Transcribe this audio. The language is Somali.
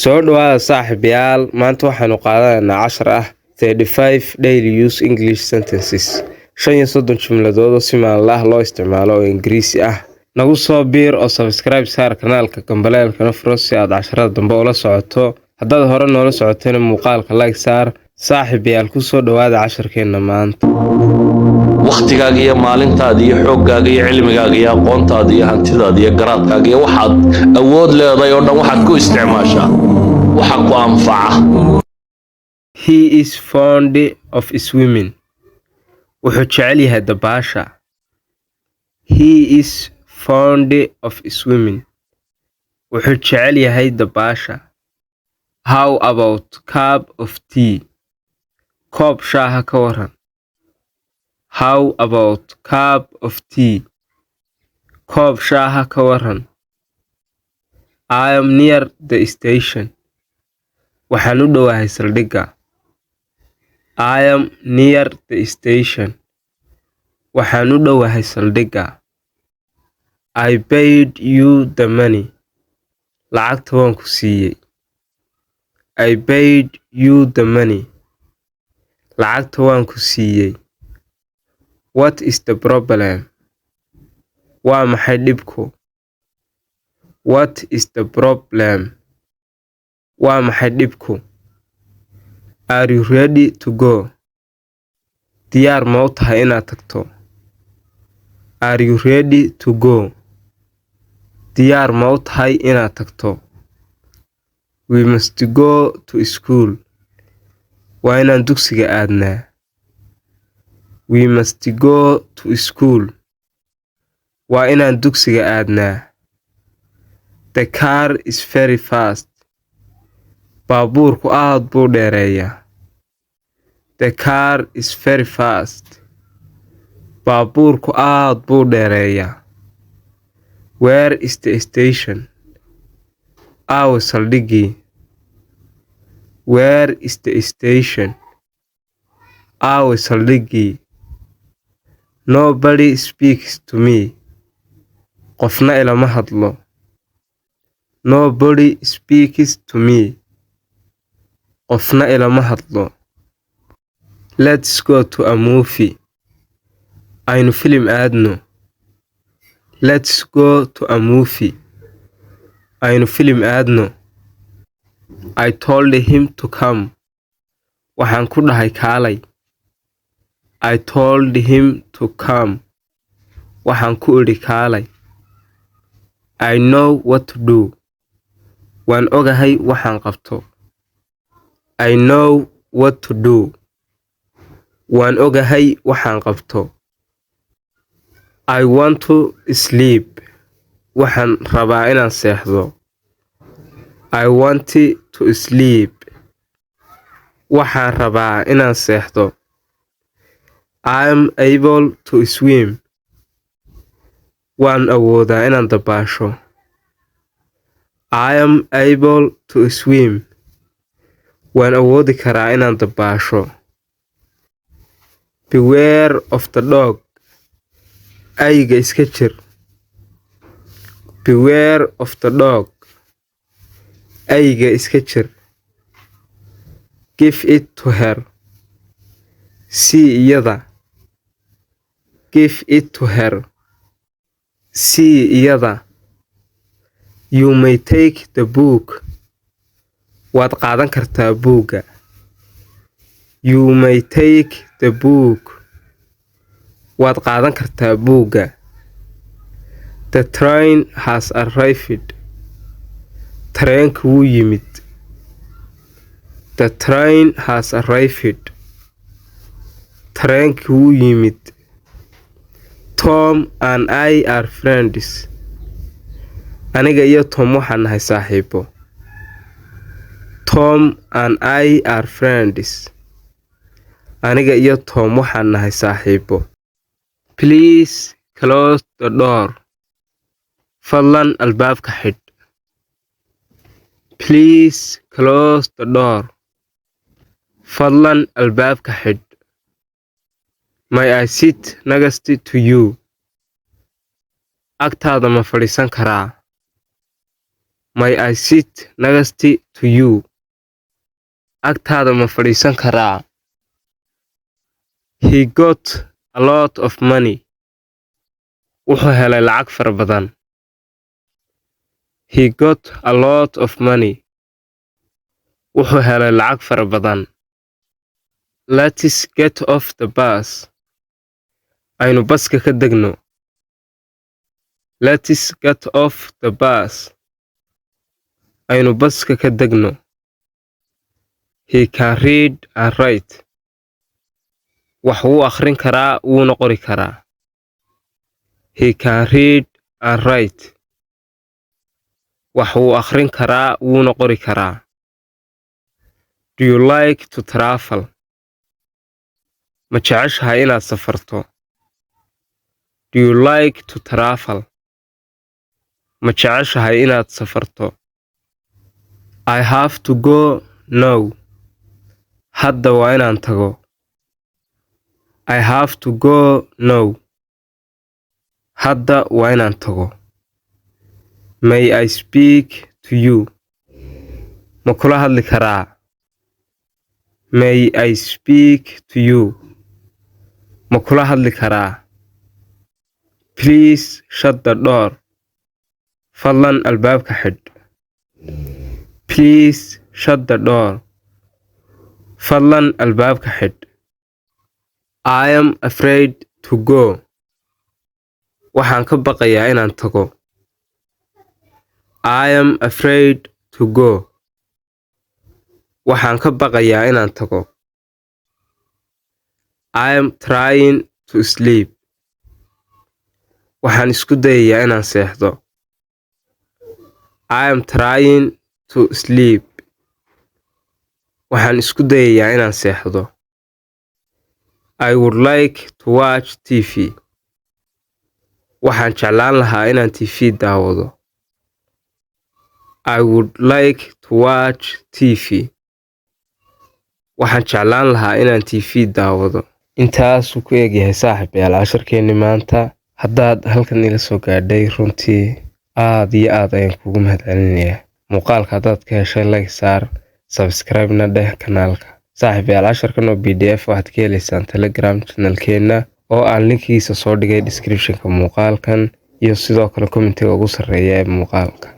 Soo dhawaada saaxiibayaal, maanta waxaanu qaadanaynaa cashar ah 35 Daily Use English Sentences, 35 jumladood oo si maalinle ah loo isticmaalo oo Ingiriisi ah. Nagu soo biir oo subscribe saar kanaalka, gambaleelkana furo si aad casharada dambe ula socoto. Haddaad hore noola socotayna, muuqaalka like saar. Saaxiibayaal, ku soo dhawaada casharkeena maanta. Wakhtigaaga iyo maalintaada iyo xooggaaga iyo cilmigaaga iyo aqoontaada iyo hantidaada iyo garaadkaaga iyo waxaad awood leedahay oo dhan waxaad ku isticmaashaa waxa ku anfaca. He is fond of swimming. Wuxuu jecel yahay dabaasha. He is fond of swimming. Wuxuu jecel yahay dabaasha. How about cup of tea? Koob shaaha ka waran? How about cup of tea? Koob shaaha ka waran? I am near the station. Waxaan u dhowahay saldhigga. I am near the station. Waxaan u dhowahay saldhigga. I paid you the money. Lacagta waan ku siiyey. I paid you the money. Lacagta waan ku siiyey. What is the problem? Waa maxay dhibku? What is the problem? Waa maxay dhibku? Are you ready to go? Diyaar ma u tahay inaad tagto? Are you ready to go? Diyaar ma u tahay inaad tagto? We must go to school. Waa inaan dugsiga aadnaa. We must go to school. Waa inaan dugsiga aadnaa. The car is very fast. Baabuurku aad buu u dheereeyaa. The car is very fast. Baabuurku aad buu u dheereeyaa. Where is the station? Aaway saldhiggii? Where is the station? Aaway saldhiggii? Nobody speaks to me. Qofna ilama hadlo. Nobody speaks to me. Qofna ilama hadlo. Let's go to a movie. Aynu filim aadno. Let's go to a movie. Aynu filim aadno. I told him to come. Waxaan ku dhahay kaalay. I told him to come. Waxaan ku idhi kaalay. I know what to do. Waan ogahay waxaan qabto. I know what to do. Waan ogahay waxaan qabto. I want to sleep. Waxaan rabaa inaan seexdo. I want to sleep. Waxaan rabaa inaan seexdo. I am able to swim. Waan awoodaa inaan dabaasho. I am able to swim. Waan awoodi karaa inaan dabaasho. Beware of the dog. Eyga iska jir. Beware of the dog. Eyga iska jir. Give it to her. Sii iyada. Give it to her. Sii iyada. You may take the book. Waad qaadan kartaa buugga. You may take the book. Waad qaadan kartaa buugga. The train has arrived. Tareenku wuu yimid. The train has arrived. Tareenku wuu yimid. Tom and I are friends. Aniga iyo Tom waxaan nahay saaxiibo. Tom and I are friends. Aniga iyo Tom waxaan nahay saaxiibo. Please close the door. Fadlan albaabka xidh. Please close the door. Fadlan albaabka xidh. May I sit next to you? Agtaada ma fadhiisan karaa? May I sit next to you? Agtaada ma fadhiisan karaa? He got a lot of money. Wuxuu helay lacag fara badan. He got a lot of money. Wuxuu helay lacag fara badan. Let's get off the bus. Aynu baska ka degno. Let's get off the bus. Aynu baska ka degno. He can read and write. Wax wuu akhrin karaa wuuna qori karaa. He can read and write. Wax wuu akhrin karaa wuuna qori karaa. Do you like to travel? Ma jeceshahay inaad safarto? Do you like to travel? Ma jeceshahay inaad safarto? I have to go now. Hadda waa inaan tago. I have to go now. Hadda waa inaan tago. May I speak to you? Ma kula hadli karaa? May I speak to you? Ma kula hadli karaa? Please shut the door. Fadlan albaabka xidh. Please shut the door. Fadlan albaabka xidh. I am afraid to go. Waxaan ka baqayaa inaan tago. I am afraid to go. Waxaan ka baqayaa inaan tago. I am trying to sleep. Waxaan isku dayayaa inaan seexdo. I am trying to sleep. Waxaan isku dayayaa inaan seexdo. I would like to watch TV. Waxaan jeclaan lahaa inaan TV daawado. I would like to watch TV. Waxaan jeclaan lahaa inaan TV daawado. Intaasuu ku eegyahay, saaxiibayaal, casharkeenni maanta. Haddaad halkan ila soo gaadhay, runtii aad iyo aad ayaan kugu mahadcelinayaa. Muuqaalka haddaad ka heshay, like saar, subscribe-na dheh kanaalka. Saaxiibayaal, casharkan oo PDF waxaad ka heleysaan Telegram channelkeena oo aan linkigiisa soo dhigay description-ka muuqaalkan iyo sidoo kale commentiga ugu sarreeya ee muuqaalka.